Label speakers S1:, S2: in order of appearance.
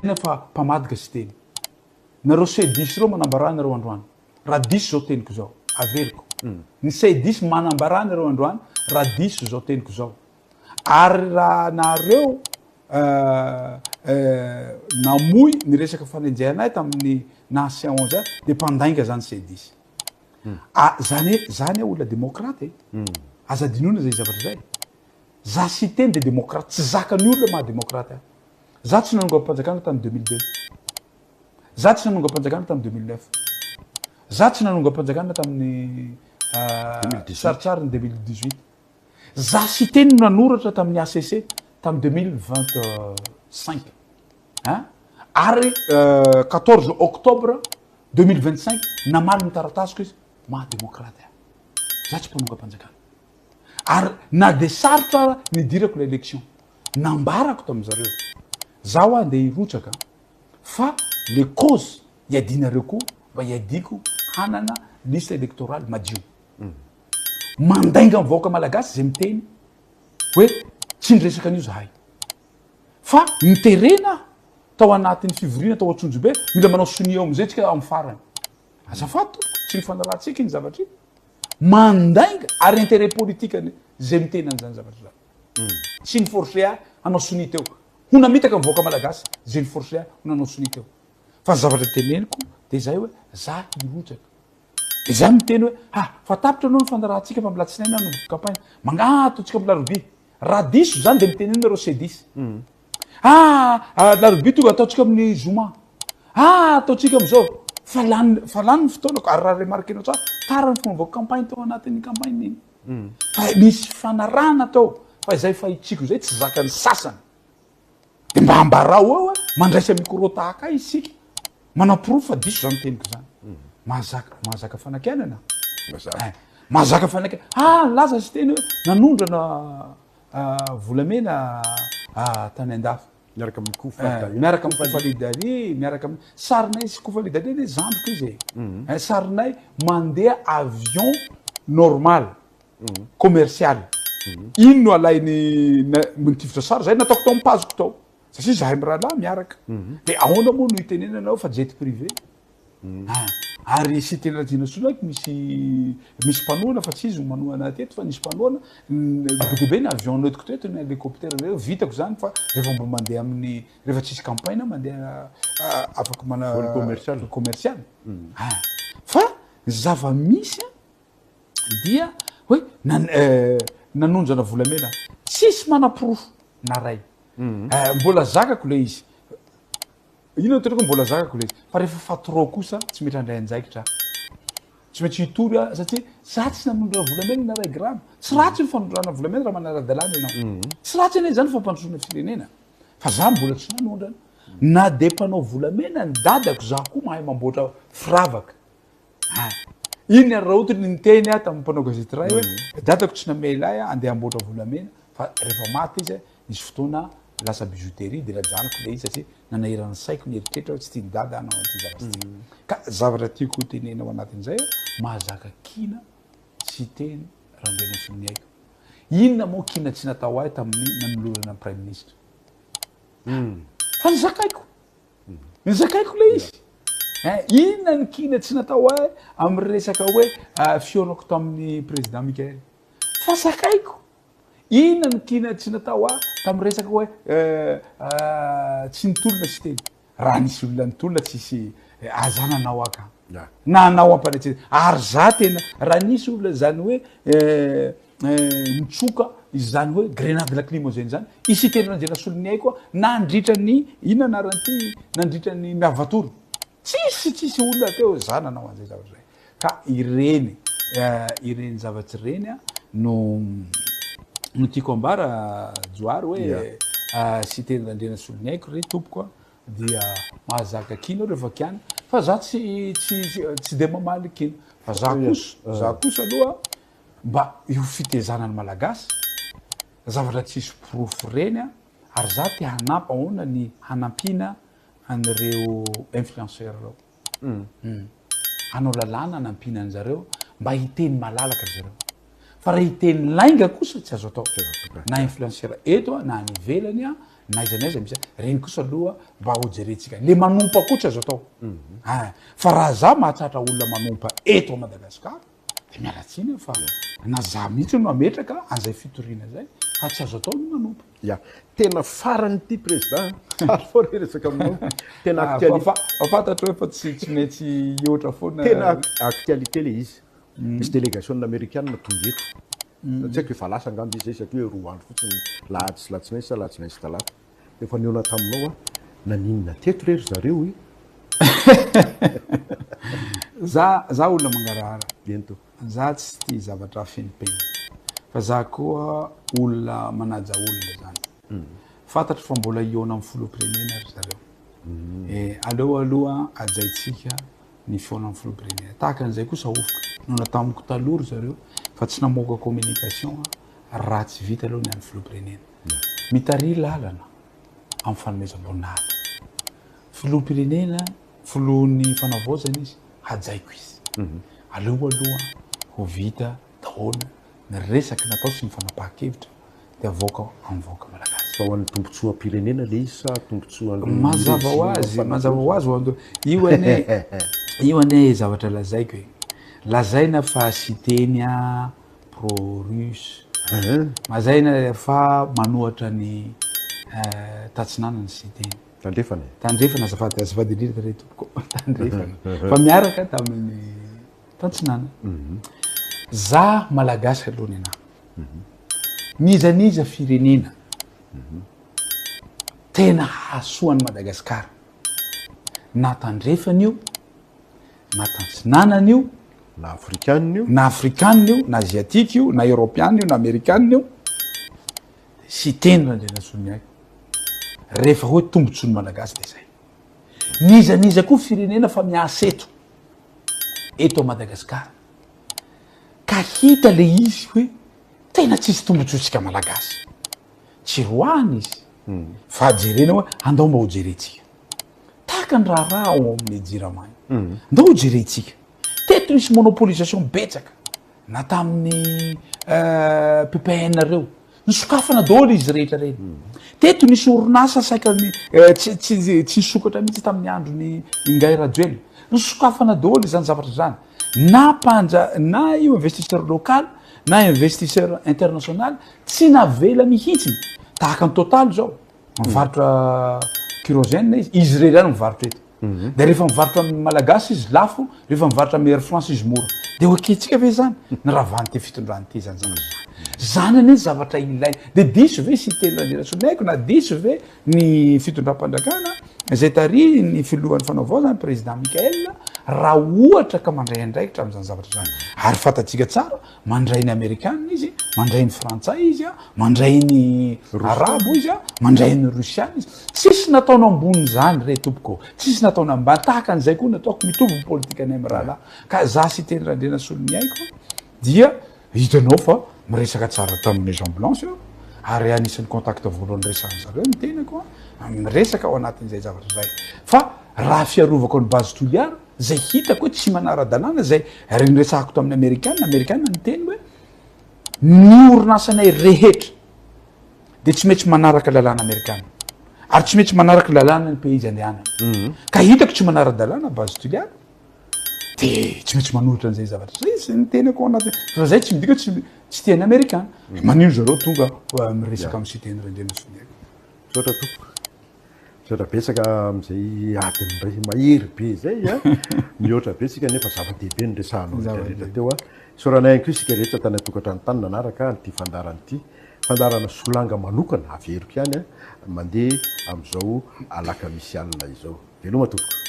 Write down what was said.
S1: Lazaina fa mpamadika Siteny. Nareo C-dix ireo manambarà nareo androany raha diso izao teniko izao. Averiko. Ny C-dix manambarà nareo androany raha diso izao teniko izao. Ary raha nareo namoy ny resaka fanenjehana ahy tamin'ny naha C onze ahy dia mpandainga zany C-dix. Ah, zany hoe za anie olona demokraty e. Aza adinoina izay zavatra izay. Za Siteny dia demokraty, tsy zakan'ny olona maha demokraty ahy. Za tsy nanongam-panjakana tamin'ny 2002. Za tsy nanongam-panjakana tamin'ny 2009. Za tsy nanongam-panjakana tamin'ny saritsariny 2018. Za Siteny no nanoratra tamin'ny HCC tamin'ny 2025. Hein? Ary 14 octobre 2025 namaly ny taratasiko izy, maha demokraty ahy. Za tsy mpanongam-panjakana. Ary na dia sarotra ara ny hidirako ilay election, nambarako tamin'zareo, za hoa andeha hirotsaka fa le cause iadianareo koa mba iadiako hanana liste electorale madio. Mandainga ny vahoaka malagasy izay miteny hoe tsy niresaka an'io zahay. Fa niterena aho tao anatin'ny fivoriana tao Antsonjombe, mila manao sonia eo amin'izay tsika amin'ny farany. Azafady tompoko, tsy nifanarahantsika iny zavatra iny. Mandainga ary intérêt politique ny zay miteny an'izany zavatra izany. Tsy ni forcer ahy hanao sonia teo. Ho namitaka ny vahoaka malagasy zay ni forcer ahy ho nanao sonia teo. Fa ny zavatra teneniko dia izay hoe za hirotsaka. Dia za miteny hoe ha fa tapitra aloha ny fanarahantsika fa amin'ny alatsinainy aho hanomboka campagne. Mangaha ataontsika amin'ny alarobia. Raha diso zany dia mitenena nareo C10. Ah, alarobia tonga ataontsika amin'ny zoma. Ah, ataontsika amin'izao. Fa lany, fa lany ny fotoanako. Ary raha remarquenao tsara, tara ny fanaovako campagne tao anatin'ny campagne iny. Fa misy fanarahana tao. Fa izay fahitsiko izay tsy zakan'ny sasany. Dia mba ambarao eo hoe mandraisa micro tahaka ahy isika. Manaporofo fa diso izany teniko izany. Mahazaka, mahazaka fanakianana.
S2: Mazava.
S1: Eh, mahazaka fanakianana. Ah, nilaza sy teny hoe nanondrana volamena tany andafy.
S2: Miaraka amin'ny Koufa Dali.
S1: Miaraka amin'ny Koufa Dali, miaraka amin'ny sarinay sy Koufa Dali anie zandriko izy e. Eh, sarinay mandeha avion normal, commercial. Iny no alainy nitifitra sary zay nataoko tao amin'ny page-ko tao. Satria zahay mirahalahy miaraka. Dia ahoana moa no itenenanao fa jet privé? Ah, ary Siteny Rajinasoa ndraiky misy misy mpanohana fa tsy izy no manohana ahy teto fa nisy mpanohana be dia be ny avion nentiko teto ny hélicoptère reo vitako zany fa rehefa mba mandeha amin'ny rehefa tsisy campagne mandeha afaka mana
S2: Vol commercial.
S1: commercial. Ah, fa ny zava-misy dia hoe nanonjana volamena tsisy manaporofo na ray. Mbola zakako le izy. Inona no tenako mbola zakako le izy. Fa rehefa fa trop kosa tsy mety handray andraikitra aho. Tsy maintsy hitory aho satria za tsy nanondrana volamena na ray grama. Tsy ratsy ny fanondrana volamena raha manara-dalàna ianao. Tsy ratsy anie izany fampandrosoana firenena. Fa za mbola tsy nanondrana. Na dia mpanao volamena ny dadako za koa mahay mamboatra firavaka. Ah! Iny ary raha ohatra ny niteny aho tamin'ny mpanao gazety iray hoe dadako tsy namela ahy andeha hamboatra volamena fa rehefa maty izy nisy fotoana lasa bijouterie dia najanoko ilay izy satria nanahirana ny saiko ny eritreritra hoe tsy tian'i dada hanao an'ity zavatra ity. Ka zavatra tiako ho tenenina ao anatin'izay hoe mahazaka kiana sy teny Randrianasoloniaiko. Inona moa kiana tsy natao ahy tamin'ny nanolorana ny praiminisitra? Fa nozakaiko. Nozakaiko ilay izy. Eh, inona ny kiana tsy natao ahy amin'ny resaka hoe fihaonako tamin'ny président Michael. Fa zakaiko. Inona ny kiana tsy natao ahy tamin'ny resaka hoe tsy nitolona sy teny. Raha nisy olona nitolona tsisy aza nanao aho ka. Nanao ampanetsena. Ary za tena raha nisy olona zany hoe nitsoka izany hoe grenade lacrymogène zany, i Siteny Randrianasoloniaiko aho nandritra ny inona anaran'ity nandritra ny Miavatory. Tsisy tsisy olona teo za nanao an'izay zavatra zay. Ka ireny ireny zavatra ireny no no tiako ambara Johary hoe Siteny Randrianasoloniaiko re tompoko a dia mahazaka kiana rehefa kiana fa za tsy tsy tsy de mamaly kiana fa za kosa za kosa aloha mba io fitezana ny malagasy zavatra tsisy porofo reny a ary za te hanampy ahoana ny hanampiana an'ireo influenceur reo hanao lalàna hanampiana an'zareo mba hiteny malalaka ry zareo fa raha hiteny lainga kosa tsy azo atao na influenceur eto a na any ivelany a. Na aiza na aiza misy azy, reny kosa aloha mba ho jerentsika. Le manompa koa tsy azo atao. Ein, fa raha za mahatratra olona manompa eto à Madagascar de miala tsiny aho fa na za mihitsy no hametraka an'izay fitoriana zay fa tsy azo atao ny manompa.
S2: Ya, tena farany ity président a, tsara foana ny resaka aminao, tena actualité.
S1: Fa fantatro hoe fa tsy tsy maintsy hihoatra foana.
S2: Tena actualité le izy, misy délégation amerikana tonga eto, tsy haiko efa lasa angamba izy zay satria hoe 2 andro fotsiny lahady sy latsinainy sa latsinainy sy talata. Efa nihaona taminao aho, naninona teto re ry zareo e?
S1: Za za olona mangarahara.
S2: Eny tompoko.
S1: Za tsy tia zavatra afenimpenina. Fa za koa olona manaja olona zany. Fantatro fa mbola hihaona amin'ny filoham-pirenena ry zareo. Eh, aleo aloha hajaintsika ny fihaonan'ny filoham-pirenena. Tahaka an'izay koa Sahofoka. Nihaona tamiko taloha ry zareo fa tsy namoaka communication raha tsy vita aloha ny an'ny filoham-pirenena. Mitariha lalana amin'ny fanomezam-boninahitra. Filoham-pirenena, filohan'ny fanavaozana izy, hajaiko izy. Aleo aloha ho vita daholo ny resaky natao sy ny fanapahan-kevitra dia avoaka amin'ny vahoaka malagasy.
S2: Fa ho an'ny tombontsoam-pirenena le izy sa tombontsoan'ny
S1: Mazava ho azy, mazava ho azy ho an'ny, io anie, io anie zavatra lazaiko e. Lazaina fa Siteny a. pro russe mazaina fa manohatra ny tatsinanana sy teny
S2: tandrefana e.
S1: Tandrefana azafady azafady indrindra re tompoko tandrefana fa miaraka tamin'ny tantsinanana za malagasy aloha ny anahy n'iza n'iza firenena tena hahasoa an'i Madagasikara na tandrefana io na tantsinanana io,
S2: na afrikanina
S1: io, na afrikanina io, na aziatika io, na eoropeana io, na amerikanina io, Siteny Randrianasoloniaiko, rehefa hoe tombotsoan'ny Malagasy dia zay. N'iza n'iza koa firenena fa miasa eto, eto Madagasikara, ka hita le izy hoe tena tsisy tombotsoantsika Malagasy, tsy roahana izy, fa jerena hoe andao mba ho jerentsika. Tahaka ny raharaha ao amin'ny Jirama io. Ndao ho jerentsika. Teto nisy monopolisation betsaka na tamin'ny PPN reo. Nisokafana daholo izy rehetra ireny. Teto nisy orinasa saika tsy tsy tsy nisokatra mihitsy tamin'ny andron'i Ingahy Rajoelina. Nisokafana daholo izany zavatra izany. Na mpanja na io investisseur local na investisseur international tsy navela mihitsy. Tahaka ny Total izao. Mivarotra kérosène izy, izy irery ihany mivarotra eto. Mhm. De rehefa mivarotra amin'ny Malagasy izy lafo, rehefa mivarotra amin'ny Air France izy mora. De ho ekentsika ve zany? Ny ravan'ity fitondrana ity zany zavatra zany. Zany anie zavatra ilaina. De diso ve Siteny Randrianasoloniaiko na diso ve ny fitondram-panjakana izay tarihin'ny filohan'ny fanaovaozana, président Michael, raha ohatra ka mandray andraikitra amin'izany zavatra izany. Ary fantatsika tsara Mandray ny amerikana izy, mandray ny frantsay izy, mandray ny arabo izy, mandray ny russiana izy. Tsisy nataony ambonin'izany re tompoko ô. Tsisy nataony ambany. Tahaka an'izay koa ny ataoko, mitovy ny politikanay mirahalahy. Ka za Siteny Randrianasoloniaiko dia hitanao fa miresaka tsara tamin'ny Maison Blanche aho, ary anisan'ny contact voalohany resahan'ny zareo ny tenako, miresaka ao anatin'izay zavatra izay. Fa raha fiarovako an'i Base Toliara, Zay hitako hoe tsy manara-dalàna zay, ary niresahako tamin'ny amerikana, amerikana niteny hoe ny orinasanay rehetra de tsy maintsy manaraka lalàna amerikana ary tsy maintsy manaraka lalàna ny pays andehanana. Mhm. Ka hitako tsy manara-dalàna base Toliara de tsy maintsy manohitra an'izay zavatra zay, zay ny tenako ao anaty, fa zay tsy midika tsy tsy tian'ny amerikana. Mhm. Manino zareo tonga miresaka amin'ny Siteny Randrianasoloniaiko.
S2: Misaotra tompoko. Misaotra betsaka amin'izay adiny iray mahery be izay a. Mihoatra be tsika nefa zava-dehibe ny resahanao rehetra rehetra teo a. Isaorana ihany koa isika rehetra tany an-tokantrano tany nanaraka an'ity fandaharana ity. Fandaharana solanga manokana, averiko ihany a, mandeha amin'izao alakamisy alina izao. Veloma tompoko.